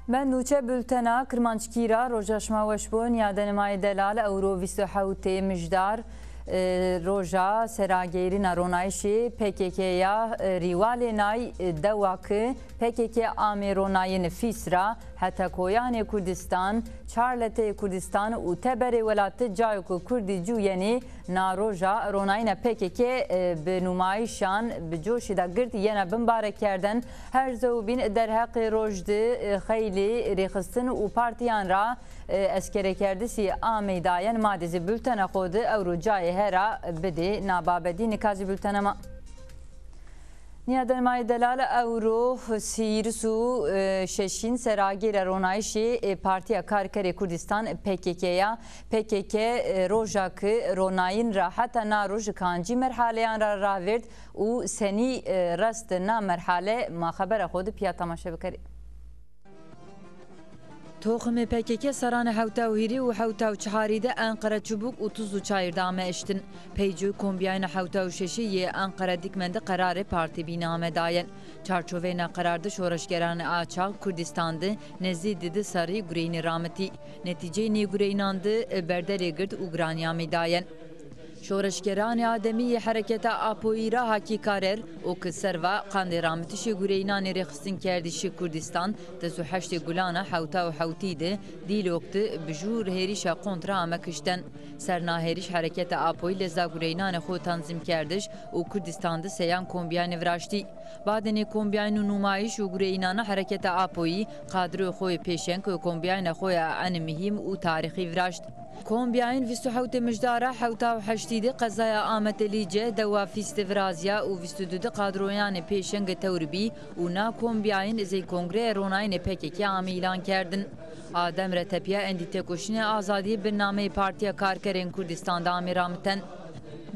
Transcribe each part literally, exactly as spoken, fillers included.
Me nûçe bultena Kirmanckî ra. Roja şima weş bo. Nîyadenê ma yê delal, ewro vîst û hewtê Mijdar, e, roja seragêrîna ronayîşê P K K ya, e, rîwalê nay, e, dewa ki P K K amê ronayîn Fîs ra heta koyanê Kurdistan, çar leteyê Kurdistan û teberê welat de cayo ku Kurdî cû yenê, na roja ronayîna P K K, e, bi nûmayîşan, bi coşî de gird yena bimbarek kerden. Her zewbîn derheqê roj de, e, xeylê rêxistin û partîyan ra, e, eskerekerdisî ameydayen. Ma de zî bultena xo de ewro cayê hera bidê na babedî. Nika zî bultena ma. Nîyadenê ma yê delal, ewro hîris û şeşîn seragêra ronayîşê, e, Partîya Karkerê Kurdistan, P K K ya. P K K, e, roja ki ronayîn ra heta na roj kancî merhaleyan ra ravêrd û senî, e, rest na merhale, ma xebera xo de pîya temaşe bikerê. Toximê P K K serranê hewta û hîrê û hewta û çeharî de Enqere, Çubuk û Tuzlu çayir de ame eştin. Pey coy kombîyayîna hewta û şeşî yê Enqere Dîkmen de qerarê partî bîne ame dayen. Çarçoveyê na qerar de şoreşgeranê a çax Kurdistan de nezdî di di serrî gureynî ramitî. Netîceyê nê gureynan de berdelê gird û giranî ameydayen. Şoreşgeranê Ademî yê Hereketa Apoyî ra Hakî Karer û ki serva qandê ramitişê gureynanê rêxistinkerdişî Kurdistan, des û heştê Gulana hewta û hewtî de Dîlok de bi jû hêrişa kontra ame kişten. Ser na hêriş Hereketa Apoyî leza gureynanê xo tanzîmkerdiş û Kurdistan de seyan kombîyanê viraştî. Badê nê kombîyayîn û nûmayîş û gureyînana Hereketa Apoyî qadroyê xo yê pêşeng û kombîyayîna xo ya enî muhîm û tarîxî viraşt. Kombîyayîn vîst û hewtê Mijdara hewta û heştî de qezaya Ametê Lîce, dewa Fîs de virazîya û vîst û di de qadroyanê pêşenge tewr bî û na kombîyayîn zey kongreyê ronayînê P K K amê îlan kerdin. A dem ra tepîya endî têkoşînê azadîye bi nameyê Partîya Karkerên Kurdistan de amê ramiten.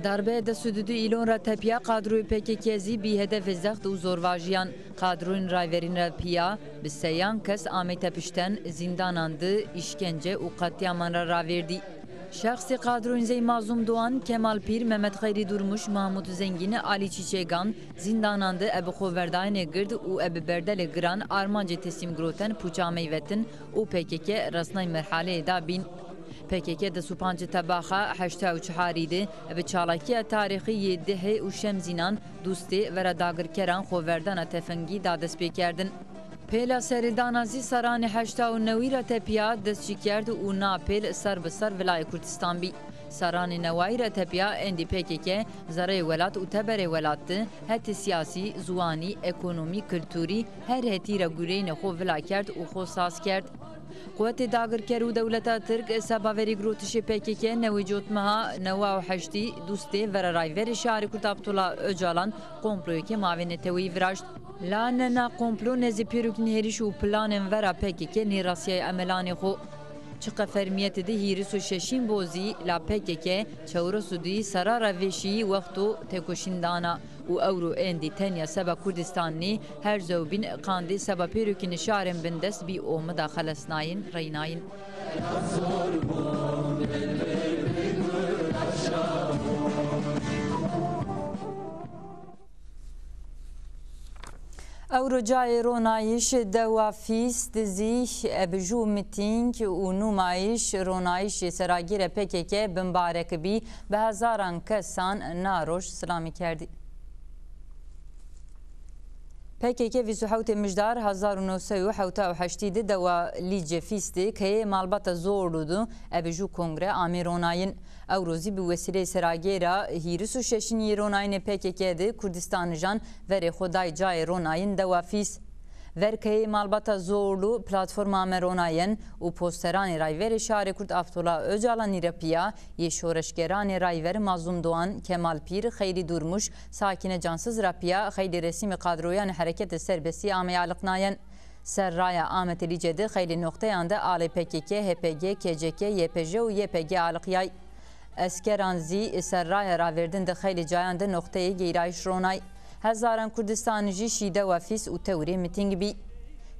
Darbeyê des û di Îlon ra tepîya qadroyê P K K zî bî hedefê zext û zorvajîyan. Qadroyên rayverîn ra pîya bi seyan kes amey tepişten, zîndanan de îşkence û qetlîaman ra ravêrdî. Şexsê qadroyên zey Mazlûm Doğan, Kemal Pîr, Mehmet Xeyrî Durmuş, Mahmut Zengîn, Alî Çîçegan zîndanan de ebe xoverdayene gird û ebe berdelê giran armancê teslîmgiroten pûç amey vetin û P K K resnay merhaleyê da bîn. P K K des û pancê Tebaxa heşta û çeharî de bi çalakîya tarîxî yê Dihê û Şemzînan dûstê vera dagirkeran xoverdana tefingî da dest pê kerdin. Pêla serîdana zî serranê heşta û newî ra tepîya dest jî kerd û na pêl ser bi ser vilayê Kurdistan bî. Serranê newayî ra tepîya endî P K K zereyê welat û teberê welat de hetê sîyasî, ziwanî, ekonomî, kulturî her hetî ra gureynê xo vila kerd û xo saz kerd. Quwetê dagirker û dewleta Tirk seba verîgirotişê P K K newê cotmeha newa û heştî dûstê vera rayverê şarê Kurd Abdullah Ocalan komployêkê mavê neteweyî viraşt. La ne na komplo nezdî pêrokîn hêriş û planên vera P K K nêrasîyayê emelanê xo. Çiqe fermîyetê de hîris û şeşîn bo zî la P K K çewres û duyî serra ra vêşîyî wexto têkoşîn dana û ewro êndî tenya seba Kurdistan nê, her zewbîn qandê seba pêrokînê şarên bindest bî omida xelesnayîn, reynayîn. Ewro cayê ronayîş dewa Fîs de zî ebe jû mitîng û nûmayîş ronayîşê seragêre P K K bimbarek bî, bi hezaran kesan na roj silamî kerdî. P K K vîst û hewtê Mijdar hezar û new sey û hewta û heştî de dewa Lîcê Fîs de keyeyê malbata Zorlu de ebe jû kongre amê ronayîn. Ewro zî bi wesîleyê seragêra hîris û şeşin yê ronayînê P K K de kurdistanijan verê xo day cayê ronayîn dewa Fîs. Ver keyeyê malbata Zorlu platforma ame ronayen û posteranê rayverê şarê Kurd Abdullah Ocalanî ra pîya yê şoreşgeranê rayver Mazlûm Doğan, Kemal Pîr, Xeyrî Durmuş, Sakîne Cansiz ra pîya xeylê resîmê qadroyanê Hereketê Serbestî ameyê aliqnayen. Ser raya Ametê Lîce de xeylê noqteyan de alê P K K, H P G, K C K, Y P J û Y P G aliqyay. Eskeran zî ser raya ravêrdin de xeylê cayan de noqteyê geyrayîş ronay. Hezaran Kurdistanijî şî dewa Fîs û tewrê mitîng bî.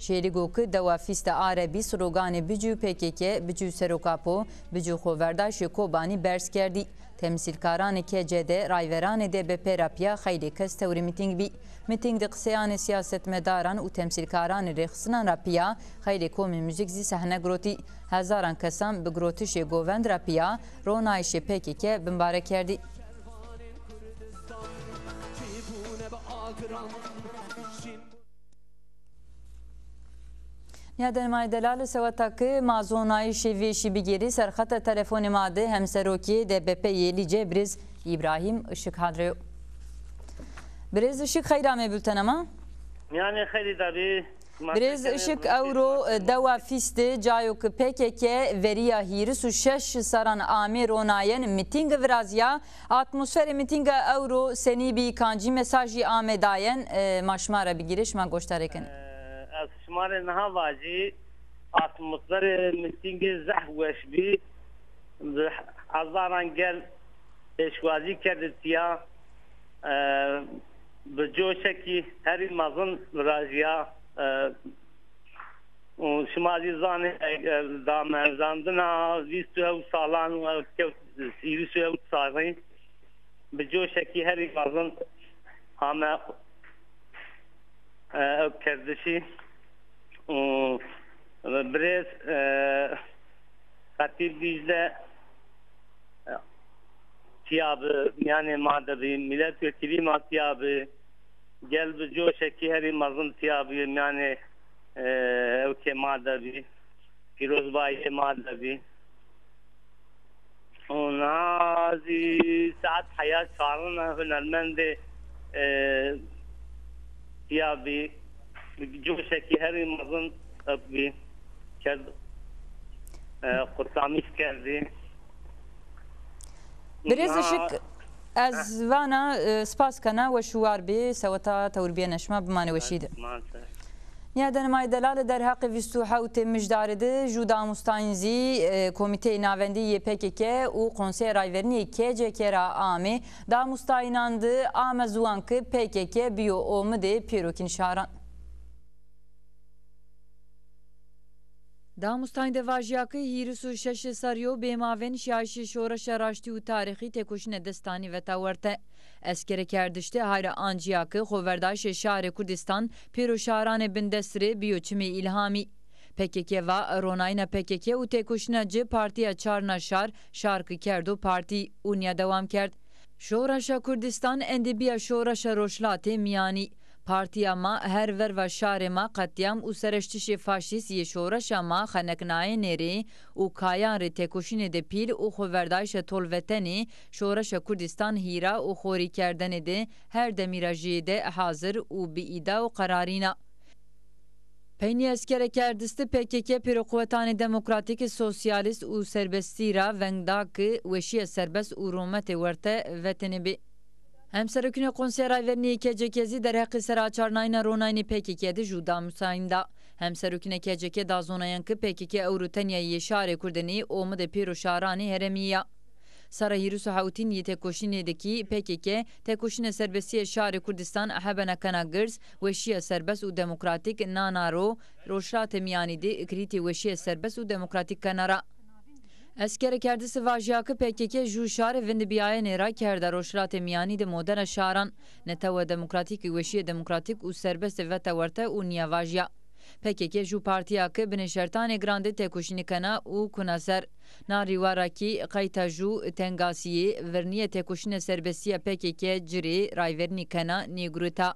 Şêrîgo ki dewa Fîste Arebî sloganê Bicû P K K, Bicû Serok Apo, Bicû Xoverdaşê Kobanî berz kerdî. Temsîlkaranê K C D, rayveranê D B P ra pîya xeylê kes tewrê mîtîng bî. Mîtîng de qiseyanê sîyasetmedaran û temsîlkaranê rêxistinan ra pîya xeylê komê muzîk zî sehne girotî. Hezaran kesan bi girotişê govend ra pîya ronayîşê P K K bimbarek kerdî. Nîyadenê ma yê delal, seweta ki ma zonayîşê vêşî bigêrî, ser xeta telefonê ma de hemserokê D B P yê Lîce birêz Îbrahîm Işik hadre yo. Birêz Işik, xeyr amê bultena ma. Mîyanê xeyrî de bî. Birêz Işik, ewro dewa Fîste, cayo ki P K K verîya hîris û şeş serran amê ronayen, mîtînge virazîya. Atmosferê mîtînga ewro senî bî, kancî mesajî ame dayen, e, ma şima ra bigîrê, şima goşdarê kenê. E, ez şima rê niha vajî, atmosferê mîtîngê zehf weş bî. Bi hezaran gel pêşwazî kerdî tîya. E, bi coşekî herî mezin virajîya. E, û şima zî zanê, e, damerzandina vîst û hewt salan û ew kewt hîris û hewt salî bi coşekî herî mezin ame, e, ew kerdişî û birêz, e, Xetîb Dîcle, e, tîya bi, mîyanê ma de bî, mîletwekîlî ma tîya bi, gel bi coşekî herî mezin tîya bi, mîyanê, e, ewkê ma de bî, pîrozbayîyê ma de bî. Û niha zî saet heya çarin e, hunermendê, e, tîya bî, coşekî herî mezin bî, kerd, e, qurtamîş kerdî. Birêz Işik, ez vana, e, spas kena, weş û war bê, seweta tewr bîyene şima, bimanê weşî de. Nîyadenê ma yê delal, derheqê vîst û hewtê Mijdarî de jû damostayîn zî, e, Komîteyê Navendî yê P K K û Konseya Rayverinî yê K C K ra amê. Damostayînan de ame ziwan ki P K K bîyo omidê pêrokîn şaran. Damostayîn de vajîya ki hîris û şeş serrî yo bêmavên şiyayîşê şoreşa raştî û tarîxî têkoşîne destanî veta werte. Eskere kerdiş de hayra ancîya ki xoverdayîşê şarê Kurdîstan pêro şaranê bindest rê bîyo çimê îlhamî. P K K va, ronayîna P K K û têkoşîna ci partîya çarna şar, şar ki kerdo partî û nîya dewam kerd. Şoreşa Kurdîstan endî bîya şoreşa Rojhilatê Mîyanî. Partîya ma her verva şarê ma qetlîam û sereştişê faşîst yê şoreşa ma xeneknayene rê û kayan rê têkoşînê de pîl û xoverdayîşa tolvetenê şoreşa Kurdîstan hîra û xorîkerdene de her demî ra jêde hazir û bi îda û qerarîn a. Peynî eskere kerdis de P K K pêro quwetanê demokratîk, sosyalîst û serbestî ra veng da ki weşîya serbest û rometê werte vetêne bê. Hemserokîna Konseya Rayverinî yê K C K zî derheqê seraçarnayîna ronayînê P K K de jû damostayîn da. Hemserokîna K C K da zonayan ki P K K ewro tenya yê şarê kurdinî, omidê pêro şaranê herêmî ya. Serra hîris û hewtîn yê têkoşînê de kî P K K têkoşîna serbestî yê şarê Kurdîstan hebena kena girs, weşîya serbest û demokratîk nana ro, Rojhilatê Mîyanî de kilîtê weşîya serbest û demokratîk kena ra. Eskere kerdisi vajîya ki P K K jû şarê vindbîyayene ra kerda Rojhilatê Mîyanî de modela şaran. Netewa demokratîkî weşîya demokratîk û serbestê veta werte û nîya vajîya. P K K jû partîya ki binê şertanê giran de têkoşînî kena û kuna ser. Na rîwar ra kî qeyta jû tengasîyê virnîya têkoşîna serbestî ya P K K ci rê rayverinî kena nêgurita.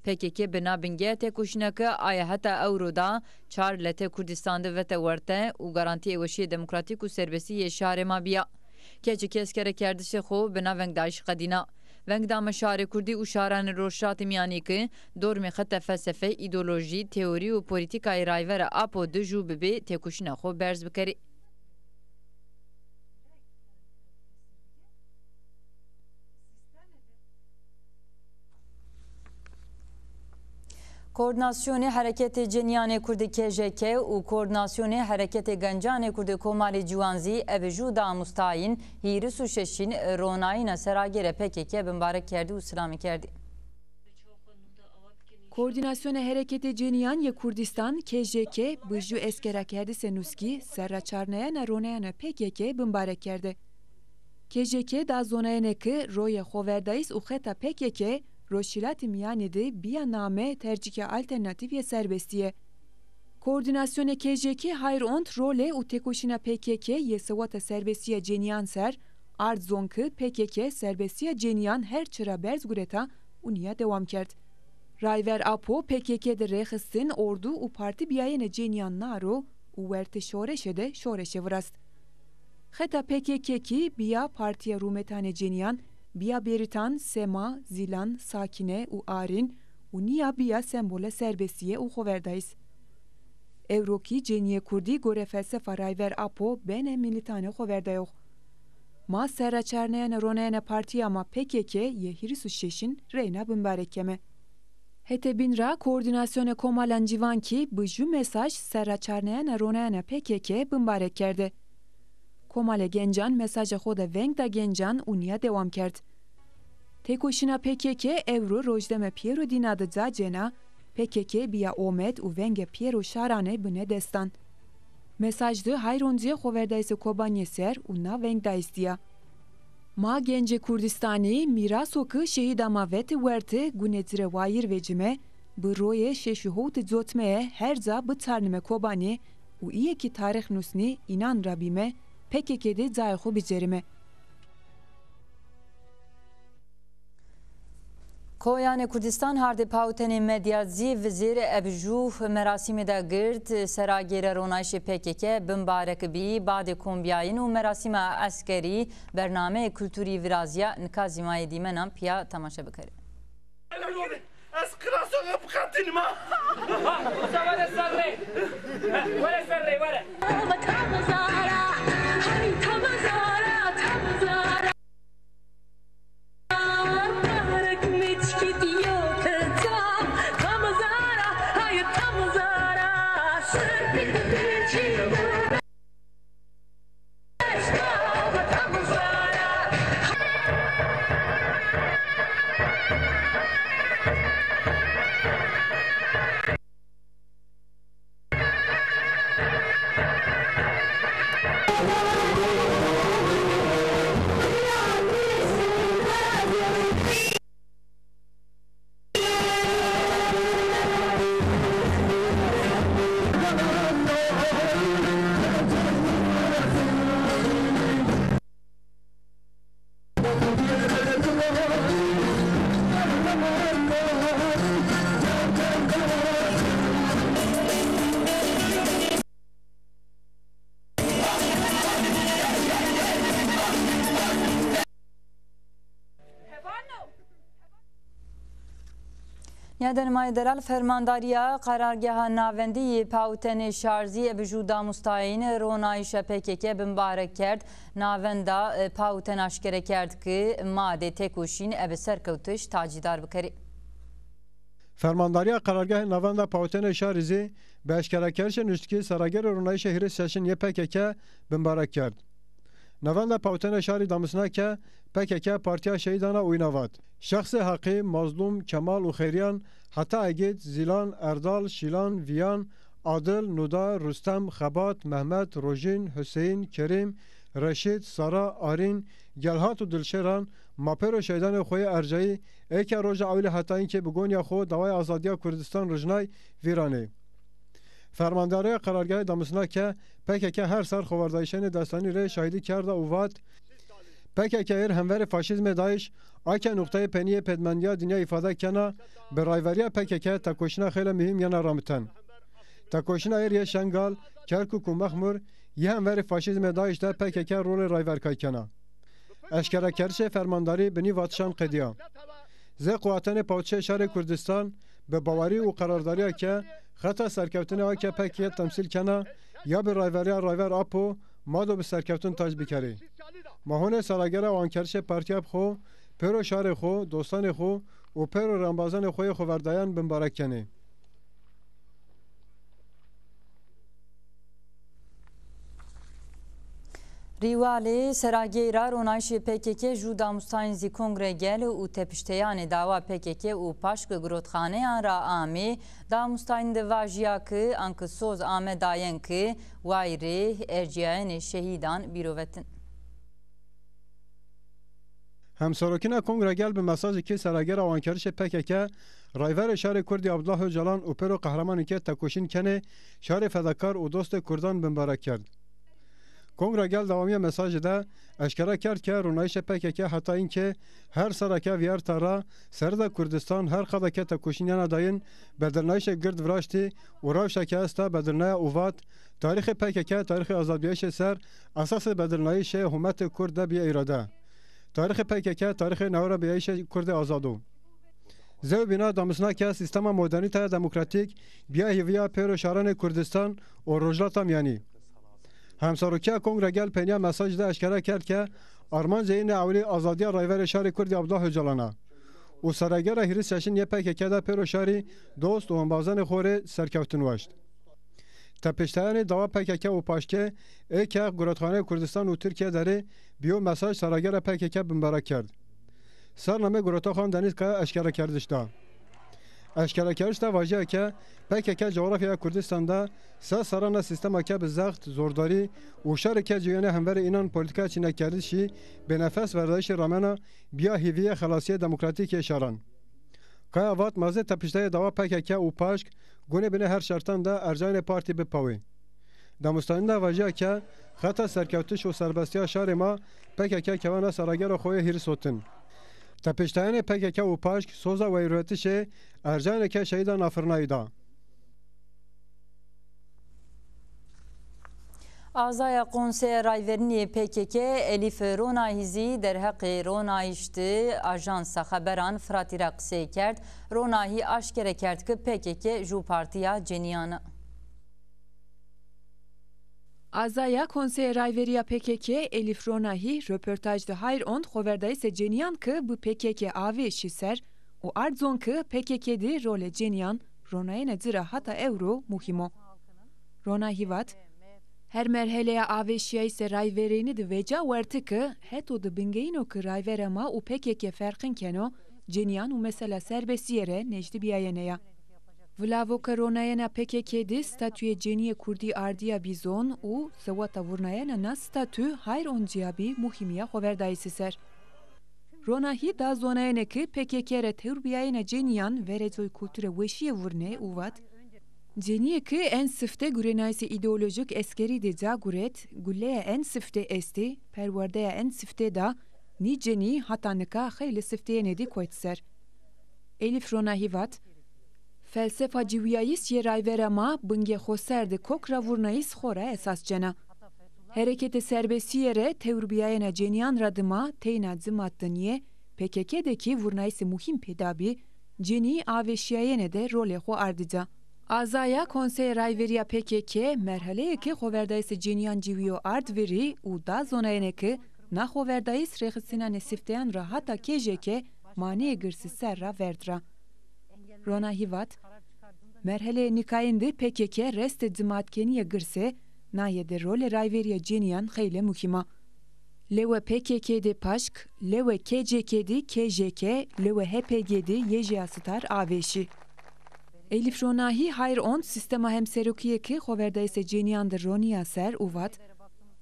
P K K bi na bingeh têkoşîna ke aye heta ewro da çar letê Kurdîstan de vete werte û garantîyê weşîyê demokratîk û serbestî yê şarê ma bîya. Keçikê eskere kerdişê xo bi na vengdayîş qedîna. Veng dame şarê kurdî û şaranê Rojhilatê Mîyanî ke dormê xeta felsefe, îdeolojî, teorî û polîtîkayê Rayvera Apo de jû bibê têkoşîna xo berz bikerê. Koordînasyonê Hereketê Cenîyanê Kurdî K J K û Koordînasyonê Hereketê Gencanê Kurdî Komarê Ciwan zî ebe jû damostayîn hîris û şeşîn ronayîna seragêre P K K bimbarek kerdî û silamî kerdî. Koordînasyonê Hereketê Cenîyan yê Kurdîstan, K J K, bi ju eskerakerdisê nuskî serraçarnayena ronayena P K K bimbarek kerde. K J K da zonayene ke royê xoverdayîs û xeta P K K Rojhilatê Mîyanî de bîya name tercîhê alternatîf yê serbestîye. Koordînasyonê K J K hayr ont rolê û têkoşîna P K K yê sewata serbestîya cenîyan ser, ard zon ke P K K serbestîya cenîyan her çi ra berz gureta û nîya dewam kerd. Rayver Apo P K K de rêxistin, ordu û partî bîyayene cenîyan na ro û wertê şoreşe de şoreşe virast. Xeta P K K kî bîya Partîya Rûmetanê Cenîyan, bîya Bêrîtan, Sema, Zîlan, Sakîne û Arîn û nîya bîya sembole serbestîye û xoverdayîs. Ewro kî cenîyê kurdî gorê felsefa Rayver Apo benê mîlîtanê xoverdayox. Ma serraçarnayene ronayene partîya ma P K K yê hîris û şeşin reyna bimbarek keme. Hetê bîn ra Koordînasyonê Komalan Civan kî bi ju mesaj serraçarnayena ronayena P K K bimbarek kerde. Komalê Gencan mesajê xo de veng da gencan û nîya dewam kerd. Têkoşîna P K K ewro rojdeme pîyero dîna de ca cêna, P K K bîya omed û vengê pîyero şaranê binê destan. Mesaj de hayr oncîyê xoverdayîsê Kobanîye ser û na vengdayîs dîya. Ma gencê Kurdîstanî, mîraso ke şehîda ma vetê werte, gunê ci rê wayîr vecîme, bi royê şeş û hewtê cotmeye her ca biçarnîme Kobanî û îyê kî tarîx nusnî înan ra bîme, P K K de cayê xo bicerîme. Koyanê Kurdîstan hardê pawitenê medya zî vizêr eb ju merasîmê de gird. Seragêre ronayîşê P K K bimbarek bî, badê kombîyayîn û merasîma eskerî bernameyê kulturî virazîya, nika zî ma yê dîmenan pîya temaşe bikerê. Ez qiraso biqetînîme. Ha, uza were ser rê. Ha, were ser rê, were. Nîyadenê ma yê delal, fermandarîya Qerargeha Navendî yê Pawitenê Şar zî ebe jû damustayîn ronayîşa P K K bimbarek kerd. Navenda, e, pawiten aşkere kerd ke ma de têkoşîn ebe serkewtiş tacîdar bikerê. Fermandarîya Qerargehê Navenda Pawitenê Şarî zî bi eşkerakerdişê nuştikî seragêrê ronayîşê hîris şeşin yê P K K bimbarek kerd. Navenda Pawitenê Şarî damusna ke P K K partîya şehîdan a û îna vat: Şexsê Heqî, Mazlûm, Kemal û Xeyrîyan heta Egîd, Zîlan, Erdal, Şîlan, Vîyan, Adil, Nuda, Rustem, Xebat, Mehmet, Rojîn, Huseyîn, Kerîm, Reşîd, Sara, Arîn, Gelhat û Dilşêran ma pêro şehîdanê xo yê erjayî ê ke roja ewilî heta înkê bi gonîya xo dawaya azadîya Kurdistan rijnay, vîranê. Fermandarê qerargehê damusna ke P K K her sar xoverdayîşenê destanî rê şahîdî kerda û vat: P K K êr hemverê faşîzmê DAIŞ a ke nuqteyê penî yê pêdmendîya dinya îfade kena, bi rayverîya P K K tekoşîna xeylê muhîm yena ramiten. Tekoşîna êr yê Şengal, Kerkûk û Mexmûr yê hemverê faşîzmê DAIŞ de P K K rolê rayverkay kena. Eşkerekerdişê fermandarî bi nî vatişan qedîya. Zê quwatenê pawitişê şarê Kurdistan bi bawerî û qerardarîya ke xeta serkewtinê a ke P K K temsîl kena ya bi rayverîya Rayver Apo ma do bi serkewtin tac bikerê. Ma honê seragere û ankerdişê partîya bi xo, pêro şarê xo, dostanê xo û pêro rembazanê xo yê xoverdayan bimbarek kenê. Rîwalê seragêy ra ronayîşê P K K jû damûstayîn zî Kongre Gel û tepişteyanê dawa P K K û paşk girotxaneyan ra amê. Damûstayîn de vajîya ki anki soz ame dayen ki wayîrê ercîyayene şehîdan bîrovetin. Hemserokîna Kongre Gel bi mesajêkê seragera wankerişê P K K, rayverê şarê Kurdî Abdullah Ocalan û pêro qehremanêkê tekoşîn kenê şarê fedakar û dostê kurdan bimbarek kerd. Kongre Gel dewamîya mesajî de eşkera kerd ke ronayîşê P K K heta înke her serre ke vîyerta ra, sere de Kurdistan her qada ke tekoşîn yena dayîn, bedilnayîşê gird viraştî û rewşa ke esta bedilnaya û vat, tarîxê P K K tarîxê azadbîyayîşê ser esasê bedilnayîşê humetê kurd de bîye îrade. Tarîxê P K K tarîxê newera bîyayîşê kurdê azad o. Zewbîna damusna ke sîstema modernîteya demokratîk bîya hîvîya pêro şaranê Kurdistan û Rojhilata Mîyanî. Hemserokîya Kongre Gel peynîya mesajî de eşkera kerd ke armancê înê ewilî azadîya rayverê şarê Kurdî Abdullah Ocalan a û seragera hîris şeşin yê P K K de pêro şarî dost û embazenê xo rê serkewtin waşt. Tepişteyanê dawa P K K û paşkê ê ke girotxaneyê Kurdistan û Tirkîye der ê bîyo mesaj seragera P K K bimbarek kerd. Sernameyê girotoxan Denîz Kaya eşkerekerdiş da. Eşkerekerdiş de vajîya ke P K K cografyaya Kurdistan de se serran a sîstema ke bi zext, zordarî û şerê ke ciwîyenê hemverê înan polîtîkaya çînekerdişî bênefes verdayîşî ramena bîya hîvîyê xelasîyê demokratîk ê şaran. Kaya vat, ma zê tepişteyê dawa P K K û paşk gunê binê her şertan de ercayêne partî bipewê. Damûstayîn de vajîya ke xeta serkewtiş û serbestîya şarê ma P K K kewena seragera xo yê hîris otin. Tepiştayînê P K K û paşk soza weyroyetişê ercayêne ke şehîdan afirnayî da. Azaya Konseya Rayverînî yê P K K Elîf Ronahî zî derheqê ronayîş de Ajansa Xeberan Firatî ra qisey kerd. Ronahî aşkere kerd ke P K K jû partîya cenîyan a. Azaya Konseya Rayverî ya P K K Elîf Ronahî roportaj de hayr ont xoverdayîsê cenîyan ke bi P K K avêşî ser û ard zon ke P K K de rolê cenîyan ronayene ci ra heta ewro muhîm o. Ronahî vat, her merheleya avêşîyayîsê rayverênî de vêca wertî ke heto de bingeyîno ke rayvera ma û P K K ferqin keno, cenîyan û mesela serbestîye rê nêjdîbîyayene ya. Vilavo ke ronayena P K K de statuyê cenîyê kurdî ardîya bî zon û sewata vurnayena na statû hayr oncîya bî muhîmîya xoverdayîsî ser. Ronahî da zonayene ke P K K rê tewr bîyayena cenîyan verê coy kulturê weşîye vurnê û vat, cenîyê ke en sifte gurênayîsê îdeolojîk eskerî de ca guret, guleya en sifte estê, perwerdeya en sifte da, nî cenî heta nika xeylê sifteyênê de kewt ser. Elîf Ronahî vat, felsefa ciwîyayîs yê rayvera ma bingê xo ser de kok ra vurnayîs xo ra esas cena. Hereketê serbestîye rê tewrbîyayena cenîyan ra dima teyna cimat de nîyê, P K K de kî vurnayîsê muhîm pêda bî, cenî avêşîyayene de rolê xo ardî ca. Azaya Konseyê Rayverî ya P K K merheleyê ke xoverdayîsê cenîyan ciwîyo ard vîrî û da zonayene ke na xoverdayîs rêxistinanê sifteyan ra heta kê jê ke maneyê girsî ser ra verd ra. Ronahî vat, merheleyê nîkayîn de P K K restê cimatkenîye girsê, naye de rolê rayverîya cenîyan xeylê muhîm a. Lewe P K K de paşk, lewe K C K de K J K, lewe H P G de Y J A Star avêşî. Elîf Ronahî hayr ont sîstema hemserokîye ke xoverdayîsê cenîyan de ronîya ser û vat,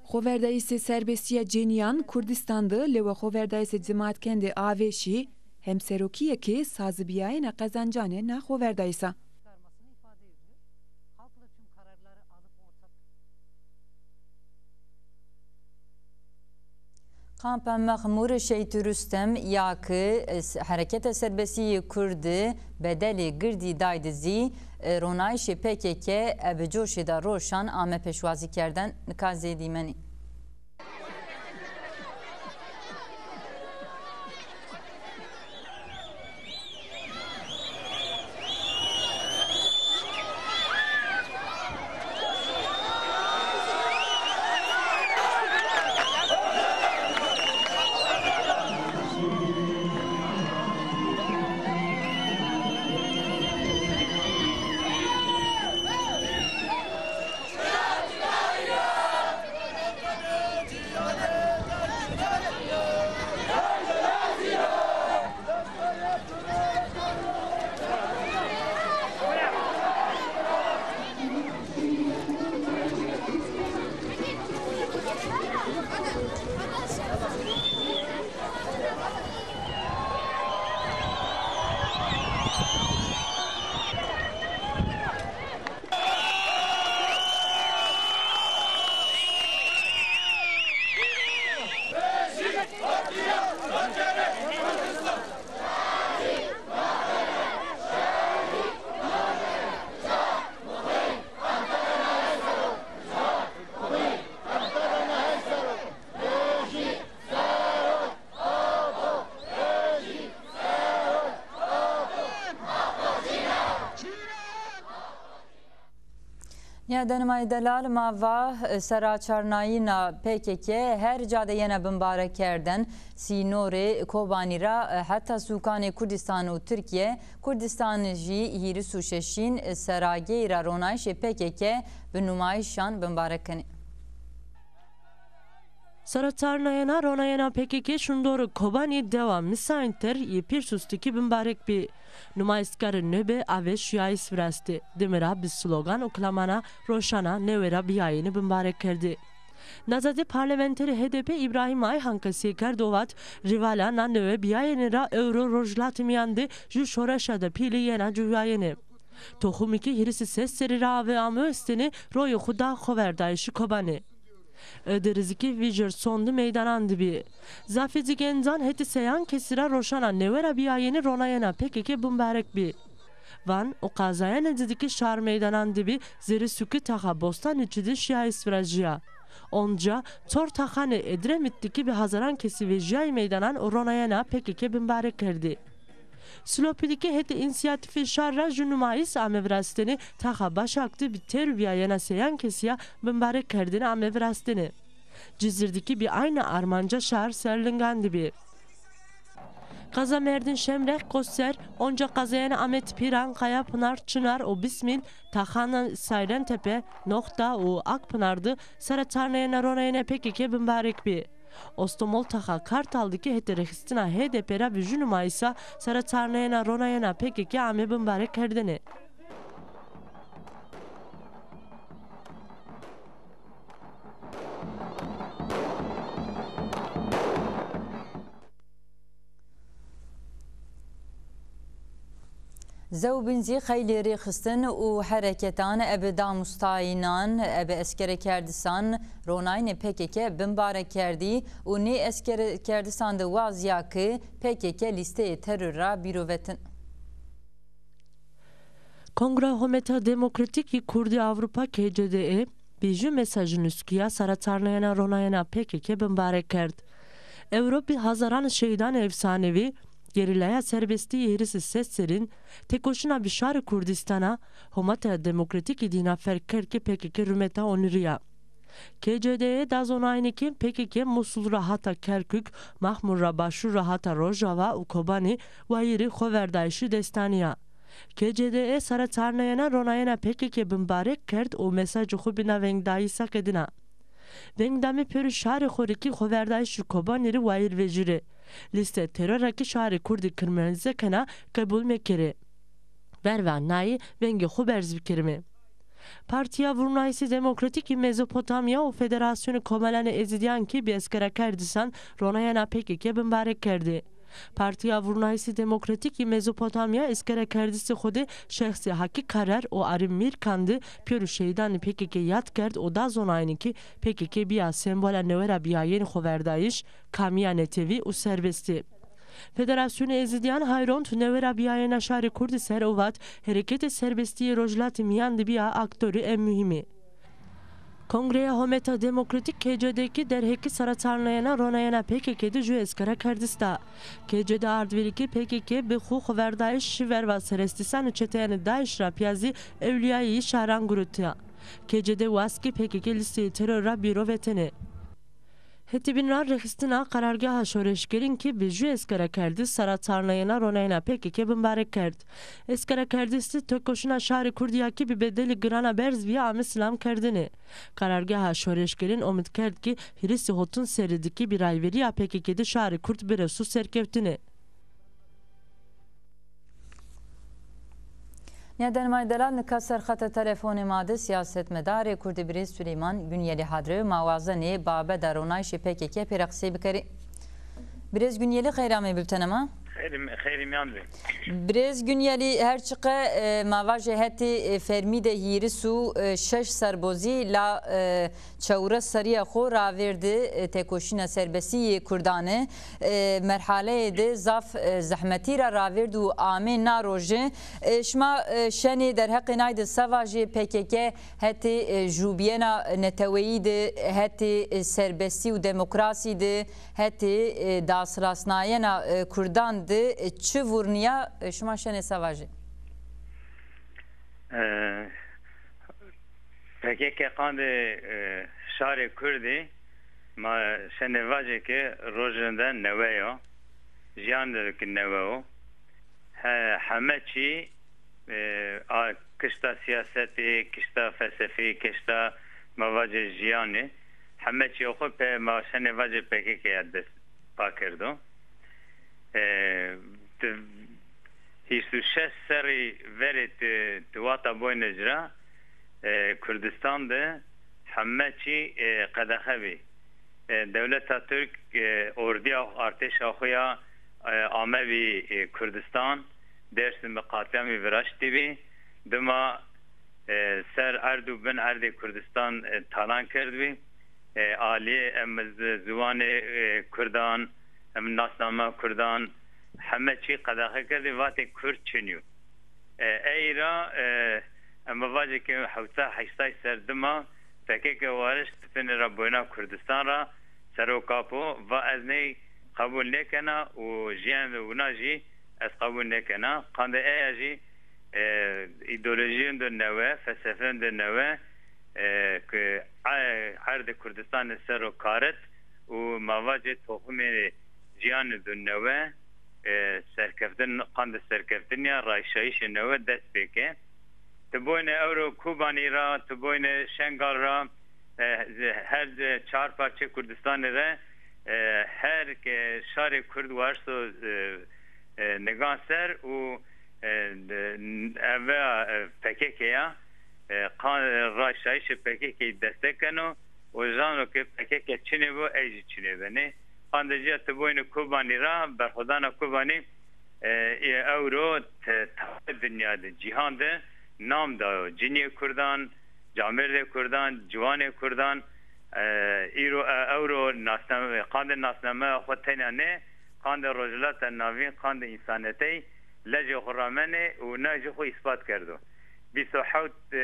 xoverdayîsê serbestîya cenîyan Kurdistan de lewe xoverdayîsê cimatken de avêşî, hemserokîye ke sazibîyayena qezencanê na xoverdayîs a. Kampa Mexmûr Şehîd Rustem ya ki, e, s-, hereketa serbestî yê Kurd de bedelê girdî day de zî, e, ronayîşê P K K ebe coşê de roşan ame pêşwazî kerden. Nika zê dîmenî. Denimay delal ma va, seraçarnayîna P K K her ca de yena bimbarekkerden, sînorê Kobanî ra heta sûkanê Kurdîstan û Tirkîye, Kurdîstan jî hîris û şeşîn serageyî ra ronayîşê P K K bi numayîşan bimbarek kenê. Seraçarnayena ronayena P K K şindorê Kobanî dewa Misaynter yê Pîrsûstikî bimbarek bî. Numayîşkarê nêbe avê şiyayîs virastê, dime ra bi slogan û kilamana roşana newe ra bîyayêne bimbarek kerdê. Nazadê parlamenterê H D P Îbrahîm Ayhan qesey kerd û vat, rîvala na newe bîyayêne ra ewro Rojhilatê Mîyan de jû şoreşa de pîlî yena ciwîyayêne. Toxumî ke hîris û ses serrî ra ave ame estenê, royê xo da xoverdayîşê Kobanî. Ederî zî ke vîjêr sondî meydanan de bî. Zafê zî gencan hetê seyan kesî ra roşana newe ra bîyayêne ronayena P K K bimbarek bî. Van û qazayene zî de ke şar meydanan de bî, zerrê sûke taxa Bostanîçî de şiyayîs virajîya. Onca çor taxanê Edremît de ke bi hezaran kesî vejîyayî meydanan û ronayena P K K bimbarek kerdî. Silopî de ke hetê însîyatîfê şar ra jû numayîs ame virastenê, taxa Başak de bi têr û bîyayena seyan kesî ya bimbarek kerdene ame virastenê. Cizîr de ke bi aynî armanca şar serlingan de bî. Qaza Merdîn, Şemrex, Qoser, onca qazayena Amed, Pîran, Qayapinar, Çinar û Bismîl, taxana Sayrentepe, Noxta û Akpinar de seraçarnayena ronayena P K K bimbarek bî. Ostomol taxa Kartal de ke hetê rêxistina H D P ra bi jû numayîsa seraçarnayena ronayena P K K ame bimbarek kerdene. Zewbîn zî xeylê rêxistin û hereketan ebe damûstayînan, ebe eskerekerdisan ronayînê P K K bimbarek kerdî û nê eskerekerdisan de wazîya ke P K K lîsteyê teror ra bîro vetin. Kongreya Hometa Demokratîk yê Kurdî Ewropa, K C D E, bi jû mesajê nuskî ya seraçarnayena ronayena P K K bimbarek kerd. Ewro bi hezaran şehîdanê efsanevî, gerîlaya serbestî yê hîris û ses serrîn, têkoşîna bi şarê Kurdîstana, Hometa Demokratîkî dîna ferq kerd ke P K K rûmeta onurî ya. K C D E da zonayene ke P K K Musul ra hata Kerkuk, Mahmur ra başûr ra hata Rojava û Kobanî wayîrê xoverdayîşî destanî ya. K C D E seraçarnayena ronayena P K K bimbarek kerd û mesajê xo bîna vengdayîsa qedîna. Vengdamê pêro şarê xo rê kî xoverdayîşê Kobanî rê wayîr vejîrê. Lîste teror ra kî şarê kurdî kirmanîze kena, qebul mekerê. Verva nayî vengê xo berz bikerîme. Partîya Vurnayîsê Demokratîk yê Mezopotamya û Federasyonê Komelanê Ezîdîyan kî bi eskerekerdisan ronayena P K K bimbarek kerdê. Partîya Vurnayîsê Demokratîk yê Mezopotamya eskerekerdisê xo de şexsê Hakî Karar û Arîm Mîrkan de pêro şehîdanê P K K yad kerd û da zonayene ke P K K bîya sembola newe ra bîyayên xoverdayîş, kamîya netewî û serbestî. Federasyonê Ezîdîyan hayrond newe ra bîyayena şarê kurdî ser û vat, hereketê serbestî yê Rojhilatê Mîyan de bîya aktorê en muhîmî. Kongreya Hometa Demokratîk, K C D kî derheqê seraçarnayena ronayena P K K de jû eskerekerdis da. K C D ard vîrî ke P K K bi xo xoverdayîş şî verva serestîsanê çeteyanê DAIŞ ra pîya zî ewlîyayî şaran gurutîya. K C D wast ke P K K lîsteyê teror ra bîro vetêne. Hetê bîn ra rêxistina Qerargeha Şoreşgerîn kî bi jû eskerekerdis seraçarnayena ronayena P K K bimbarek kerd. Eskerekerdis de têkoşîna şarê kurdî ya kî bi bedelî giran a berz bîya ame silamkerdene. Qerargeha Şoreşgerîn omid kerd ke hîris û hotun serrî de kî bi rayverîya P K K de şarê kurd bireso serkewtine. Nîyadenimay delal, nika ser xeta telefonê ma de siyasetmedarê kurdî birêz Suleyman Gunyelî hadre. Ma wazenê babeta ronayîşê P K K pê ra qisey bikerê. Birêz Gunyelî, xeyr amê bültena ma. Xeyrî, xeyrî mîyan bê. Birêz Gunyelî, her çiqe, e, ma vajê hetê, e, fermî de hîris û, e, şeş serbozî la, e, çewres serrîya xo ravêrdi, e, têkoşîna serbestî yê kurdan ê, e, merhaleyê de zaf, e, zehmetî ra ravêrdi û amê na roje. E, şima, e, şenê derheqê nay de se vajê? P K K hetê, e, jûbîyena neteweyî de, hetê, e, serbestî û demokrasî de, hetê, e, dasirastnayena, e, kurdan de, e, çi vurnîya, e, şima şenê se vajê? E, P P K K qandê, e, şarê Kurdî, ma şenê vacê ke rojinde newe yo, jiyan de ki newe o. He, heme çî, e, a, kişta siyasetî, kişta felsefî, kişta ma vacê jiyanî, heme çî xo pe ma şenê vacê P K K ya dest pa kerdo. E, di hîst û şeş serrî verê ti, ti wata boyne ci ra, e, Kurdistan de heme çî, e, qedexe bî. E, dewleta Tirk, e, ordîya, artêşa xo ya, e, amebî, e, Kurdistan, Dêrsim bi qatliamî viraştîbî. Dima, e, ser erd û bin erdê Kurdistan, e, talan kerdbî. E, alî, em, zi-, ziwanê, e, Kurdan, em, nasnama Kurdan, heme çî qedexe kerdî, vatê Kurd çinî yo. E, ey ra, e, em vajê ke hewta heştay ser dima P K K warişt finê ra boyna Kurdistan ra, serok Apo va ez ney qebul nêkena û jîyandê wina jî ez qebul nêkena. Qandê eya jî, e, îdeolojîyêndo newe, felsefêndo newe, e, ke e-, erdê Kurdistanê ser o karit û ma vacê toxumê cîyanêndo newe, e, serkeftin, qandê serkeftinîya rayşayîşê newe dest pêke. Ti boyne ewro Kobanî ra, ti boyne Şengal ra, e, her çar parçê Kurdistanî re, e, her ke şarê Kurd warso, e, e, nigan ser û, e, eve, e, P K K ya, e, qan-, rayşayîşê P K K destek keno û zano ke P K K çinê bo, ey jî çinê benê. Qandê ci ya ti boyne Kobanî ra, berxwedana Kobanî, e, ewro te-, tawê dinya de, cîhan de nam dayo. Cinîyê Kurdan, camêrdê Kurdan, ciwanê Kurdan, e, îro, e, ewro nasname, qandê nasnameya xo tenya nê, qandê Rojhilata Navîn, qandê însanetey lecê xo ramenê û na jî xo îspat kerdo. Vîst û hewt, e,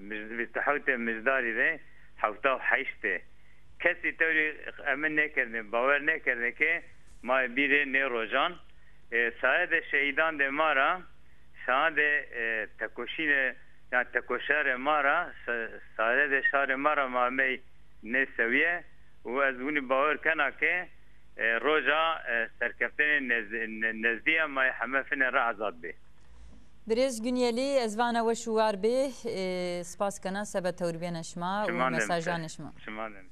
mij-, vîst û hewtê Mijdarî de hewta û heşt de. Kesî tewrî emin nêkerdê, bawer nêkerdê ke ma bîrê nê rojan. E, sayedê şehîdandê ma ra, sayedê, e, tekoşînê, yan tekoşerê ma ra, sa-, sayedê şarê ma ra ma mey nê sewîye û ez winî bawer kena ke, e, roja, e, serkeftinê nez-, ne-, nezdîye ma heme finê ra azad bê. Birêz Gunyelî, ez vana weş û war bê. E, spas kena seba tewrbîyena şima û mesajanê şima. Şima de.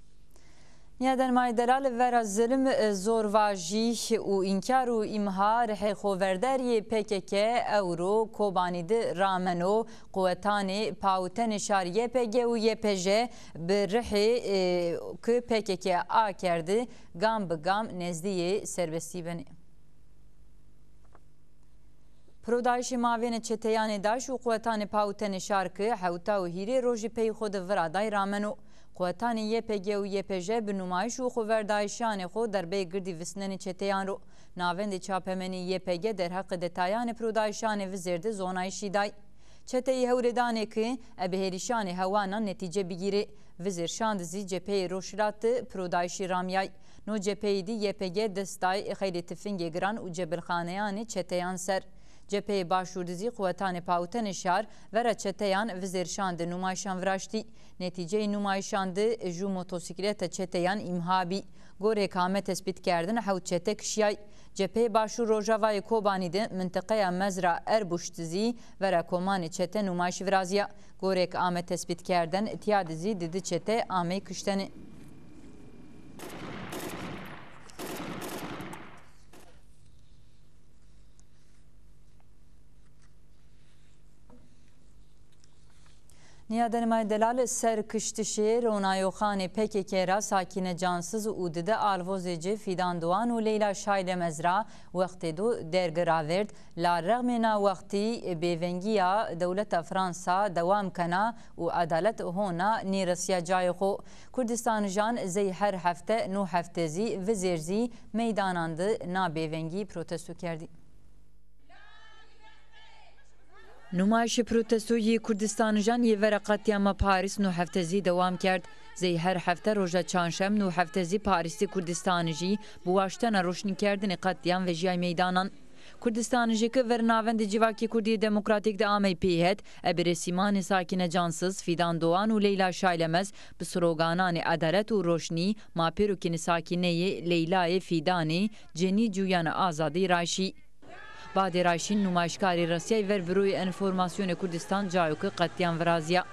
Nîyadanê ma yê delal, vera zilm, e, zorvajî û înkar û îmha rihê xoverdarî yê P K K ewro Kobanî de rameno. Quwetanê pawitenê şar Y P G û Y P J bi rihê, e, ke P K K akerdî, gam bi gam nezdîyê serbestî benê. Pirodayîşê mavênê çeteyanê DAIŞ û quwetanê pawitenê şar ke hewta û hîrê rojî pey xo de viraday rameno. Quwetanê Y P G û Y P J bi nûmayîş û xoverdayîşanê xo derbeyê girdî visnenê çeteyan ro. Navendê çapemenê Y P G derheqê detayanê pirodayîşanê vizêr de zonayîşî day. Çeteyî hewlêdanê ke ebe hêrişanê hewanan netîce bigîrê. Vizêr şan de zî cepheyê rojhilat de pirodayîşî ramîyay. No cepheyî de Y P G dest day xeylê tifingê giran û cebilxaneyanê çeteyan ser. Cepheyê başûr de zî quwetanê pawitenê şar vera çeteyan vizêr şan de nûmayîşan viraştî. Netîceyê nûmayîşan de ju motosîkleta çeteyan îmha bî. Gorêk ame tespîtkerdin hewt çete kişîyay. Cepheyê Başûr Rojavayê Kobanî de mintiqeya mezra Erbûş de zî vera komanê çete nûmayîş virazîya. Gorêk ame tespîtkerdin, tîya de zî di di çete amey kiştene. Nîyadanê ma yê delal, ser kiştişê ronayoxanê P K K ra Sakîne Cansiz û dide alvozê ci Fîdan Doğan û Leyla Şaylemez ra wextê do dergi ravêrd. La rexmê na wextî bêvengîya dewleta Fransa dewam kena û edalet hona nêresîya cayê xo. Kurdistanijan zey her hefte, no hefte zî vizêr zî meydanan de na bêvengî protesto kerdî. Nûmayîşê protestoyî yê Kurdistanijan yê vera qetlîama Parîs no hefte zî dewam kerd. Zey her hefte roja çarşem no hefte zî Parîs de Kurdistanijî bi waştena roşnîkerdinê qetlîam vejîyay meydanan. Kurdistanijî ke ver navendê Civakê Kurdî Demokratîk de amey pêhet, ebe resîmanê Sakîne Cansız, Fîdan Doğan û Leyla Şaylemez bi slogananê edalet û roşnî, ma pêro kenê Sakîneyê, Leylayê, Fîdanê, cenî cuyana azadî ra şî. Badê ra şîn nûmayîşkarî resîyay ver Buroyê Enformasyonê Kurdistan cayo ke qetlîam virazîya.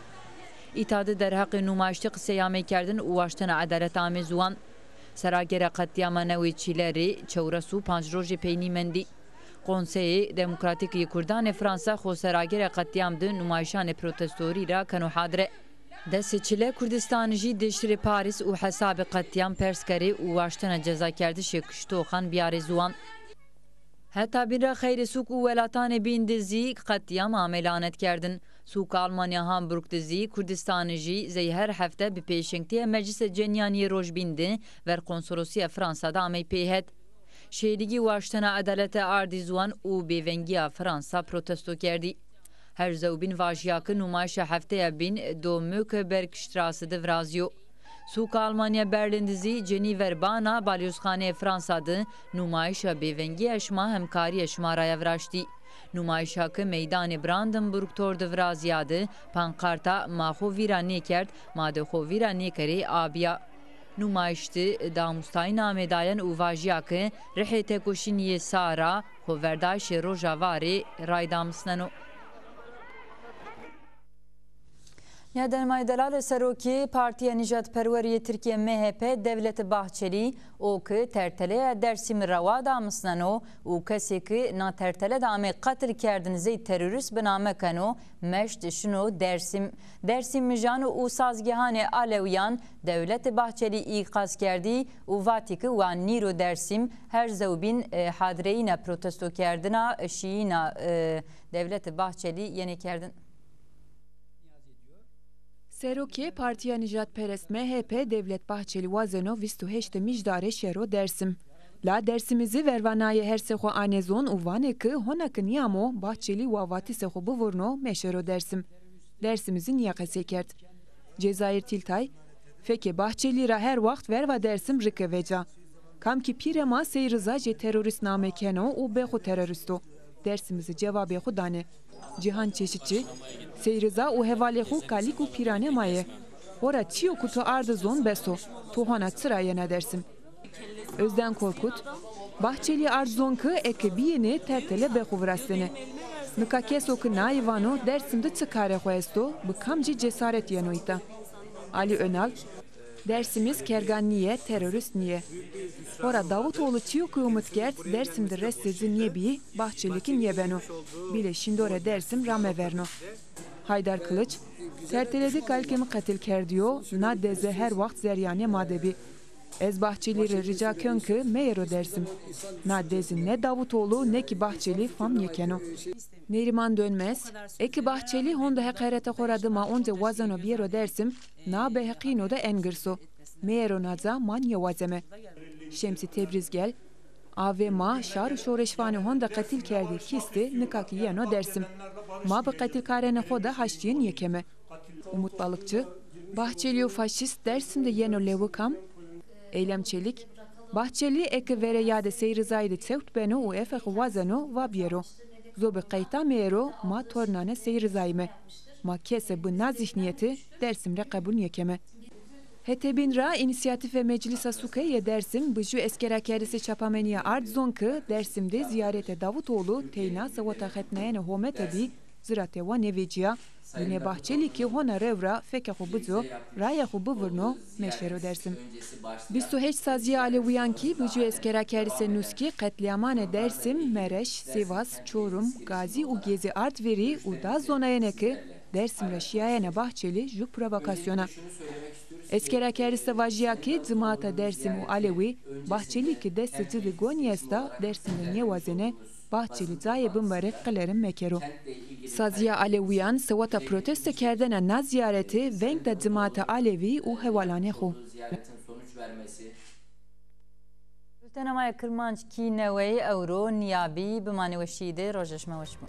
Îta de derheqê nûmayîş de qisey amey kerdin û waştena edalet amê ziwan. Seragere qetlîama newê Çîle rê çewres û panc rojê peynî mendî. Konseyê Demokratîk yê Kurdan ê Fransa xo seragere qetlîam de nûmayîşanê protestorî ra keno hadre. Desê Çile Kurdistanijî dêştirê Parîs û hesabê qetlîam pers kerê û waştena cezakerdişê kiştoxan bîyarê ziwan. Heta bîn ra xeyrê sûk û welatanê bîn de zî qetlîam amê lanet kerdin. Sûka Almanya Hamburg de zî Kurdistanijî zey her hefte bi pêşengtîya Meclîsa Cenîyan yê Rojbîn de ver konsolosîya Fransa de amey pêhet. Şêrîgî waştena edalete ardî ziwan û bêvengîya Fransa protesto kerdî. Herzewbîn vajîya ke nûmayîşa hefteya bîn do Mönckebergstrasse de virazîyo. Sûka Almanya Berlin de zî cenî ver bana balyozxaneyê Fransa de nûmayîşa bêvengîya şima hemkarîya şima ra ya viraştî. Nûmayîşa ke meydanê Brandenburg Tor de virazîya de pankarta "Ma xo vîra nêkerd, ma de xo vîra nêkerê" abîya. Nûmayîş de damûstayîn amê dayen û vajîya ke rihê tekoşîn yê Sara xoverdayîşê Rojava rê ray damisneno. Nîyadenê ma yê delal, serokê Partîya Nîjadperwer yê Tirkîye M H P Devlet Bahçelî o ke terteleya Dêrsimî rewa damisneno û kesê ke na tertele de amê qetil kerdin zey terorîst bi name keno, meşt şino Dêrsim. Dêrsim mijano û sazgehanê Alewîyan Devlet Bahçelî îqaz kerdî û vatî ke wa nîro Dêrsim her zewbîn, e, hadreyîna protestokerdina, e, şîyîna, e, Devlet Bahçelî yenê kerdin. Serokê Partîya Nîjadperest M H P Devlet Bahçelî wazeno vîst û heştê Mijdarê şero Dêrsim. La Dêrsimî zî verva naye her se xo anê zon û vanê ke hona ke nîyamo Bahçelî wa vatîse xo bivurno meşero Dêrsim. Dêrsimî zî nîya qesey kerd. Cezayir Tîltay, fekê Bahçelî ra her waxt verva Dêrsim rike veca. Kam kî pîrê ma Sey Riza jê terorîst name keno û bê xo terorîst o. Dêrsimî zî cewabê xo danê. Cîhan Çeşitçî, Sey Riza û hevalê xo kalîk û pîranê ma yê. Hora çîyo ku to arde zon bes o. To hona çira yena Dêrsim? Ozden Korkut, Bahçelî ard zon ke eke bîyêne tertele bê xo virastenê. Nika keso ke naye vano Dêrsim de çi karê xo esto, bi kamcî cesaret yeno îta? Alî Önal, Dêrsimîz kergan nîyê, terorîst nîyê. Hora Davutoğlu çîyo ke umut kerd Dêrsim de restê ci nêbî, Bahçelî kî nêbeno. Bîle şîndorê Dêrsim rameverno. Haydar Kılıç, tertele de kalikê mi qetil kerdîyo, na deze her waxt zerrîyanê ma de bî. Ez Bahçelî rê rica ken ke meyero Dêrsim. Na dezî ne Davutoğlu ne kî Bahçelî fam nêkeno. Nêrîman Dönmez, eke Bahçelî honde heqarete xo ra dima once wazeno bîyero Dêrsim, na bêheqîno de en girs o. Meyero na ca, ma nêwazeme. Şemsî Tebrîzgel, a ve ma şar û şoreşvanê honde qetil kerdî kîstî, nika kî yeno Dêrsim. Ma bi qetilkarenê xo de haştîye nêkeme. Umut Balıkçı, Bahçelîyo faşîst Dêrsim de yeno lewe kam? Eylem Çelik, Bahçelî eke verê yadê Sey Rizayî de çewt beno û efexî wazeno, va bîyero. Zobî qeyta meyero, ma tornanê Sey Rizayîme. Ma kese bi na zîhnîyete Dêrsim rê qebul nêkeme. Hetê bîn ra Înîsîyatîfê Meclîsa Suke yê Dêrsim bi jû eskerakerişê çapamenîye ard zon ke Dêrsim de zîyaretê Davutoğlu teyna seweta xetnayene homete bî, ci ra tewa nêvecîya. Binê Bahçelî kî hona rew ra fekê xo bico, rayê xo bivurno, meşero Dêrsim. Vîst û heşt sazîya Alewîyan kî bi jû eskerakerişê Nuskî qetlîamanê Dêrsim, Mereş, Sîvas, Çorum, Gazî û Gezî ard verî û da zonayene ke Dêrsim ra şîyayene Bahçelî jû provokasyon a. Eskerakerişî de vajîya ke cimaata Dêrsim û Alewî, Bahçelî ke destê ci de gonî esta, Dêrsim de nêwazêne, Bahçelî cayê bimbarek qilêre mekero. Sazîya Alewîyan seweta protestokerdena na zîyaretî veng da cimaata Alewî û hevalanê xo. Bultena ma ya Kirmanckî newey ewro nîya bî, bimanê weşî de, roja şima weş bo.